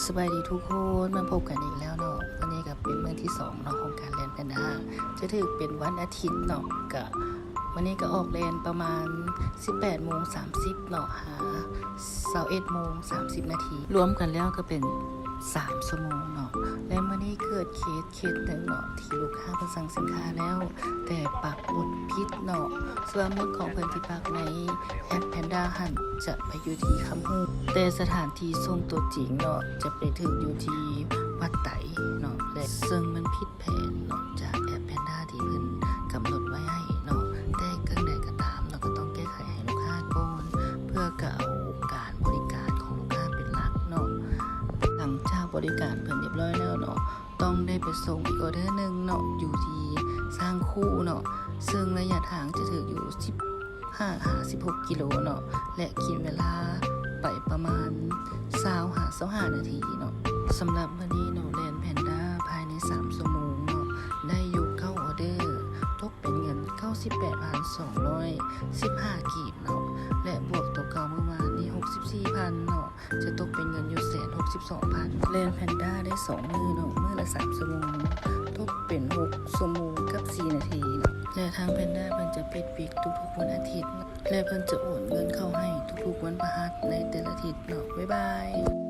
ສະບາຍດີທຸກຄົນ ມາພົບກັນອີກແລ້ວເນາະ. ມື້ນີ້ກໍເປັນມື້ທີສອງເນາະ ຂອງການແລ່ນແພນດ້າ ຈະຖືເປັນວັນອາທິດເນາະ. ກະມື້ນີ້ກໍອອກແລ່ນປະມານສິບແປດໂມງສາມສິບເນາະ ຫາຊາວເອັດໂມງສາມສິບນາທີ ລວມກັນແລ້ວກໍເປັນສາມຊົ່ວໂມງເນາະ. ແລະມື້ນີ້ເກີດເຄສ ເຄສໜຶ່ງເນາະ ທີ່ລູກຄ້າເພິ່ນສັ່ງສິນຄ້າແລ້ວ ແຕ່ປັກໝຸດຜິດເນາະ. ສ່ວນໝຸດຂອງເພິ່ນທີ່ປັກໃນແອັບແພນດ້າຫັ້ນ ຈະໄປຢູ່ທີ່ຄຳຮູ້ ແຕ່ສະຖານທີ່ສົ່ງຕົວຈິງເນາະ ຈະໄປຖືກຢູ່ທີ່ວັດໄຕເນາະ ແລະເຊິ່ງມັນຜິດແຜນເນາະ ຈາກແອັບແພນດ້າທີ່ເພິ່ນກຳນົດໄວ້ໃຫ້ເນາະ. ແຕ່ຈັ່ງໃດກໍຕາມເນາະ ກໍຕ້ອງແກ້ໄຂໃຫ້ລູກຄ້າກ່ອນ ເພື່ອກະເອົາການບໍລິການຂອງລູກຄ້າເປັນຫຼັກເນາະ. ຫຼັງຈາກບໍລິການເພິ່ນຮຽບຮ້ອຍແລ້ວເນາະ ຕ້ອງໄດ້ໄປສົ່ງອີກອໍເດີໜຶ່ງເນາະ ຢູ່ທີ່ຊ້າງຄູເນາະ ເຊິ່ງໄລຍະທາງຈະຖືກຢູ່ສິບຫ້າຫາສິບຫົກກິໂລເນາະ ແລະກິນເວລາໄປປະມານຊາວຫາຊາວຫ້ານາທີເນາະ. ສຳລັບມື້ນີ້ເນາະ ແລ່ນແພນດ້າພາຍໃນສາມຊົ່ວໂມງເນາະ ໄດ້ຢູ່ເກົ້າອໍເດີ ຕົກເປັນເງິນເກົ້າສິບແປດພັນສອງຮ້ອຍສິບຫ້າກີບເນາະ ແລະບວກຕົວເກົ່າມື້ວານນີ້ຫົກສິບສີ່ພັນເນາະ ຈະຕົກເປັນເງິນຢູ່ແສນຫົກສິບສອງພັນ. ແລ່ນແພນດ້າໄດ້ສອງມື້ເນາະ ມື້ລະສາມຊົ່ວໂມງ ຕົກເປັນຫົກຊົ່ວໂມງກັບສີ່ນາທີເນາະ. ແລະທາງແພນດ້າເພິ່ນຈະປິດວິກທຸກໆວັນອາທິດ ແລະເພິ່ນຈະໂອນເງິນເຂົ້າໃຫ້ທຸກໆວັນພະຫັດໃນແຕ່ລະທິດເນາະ. ບາຍບາຍ.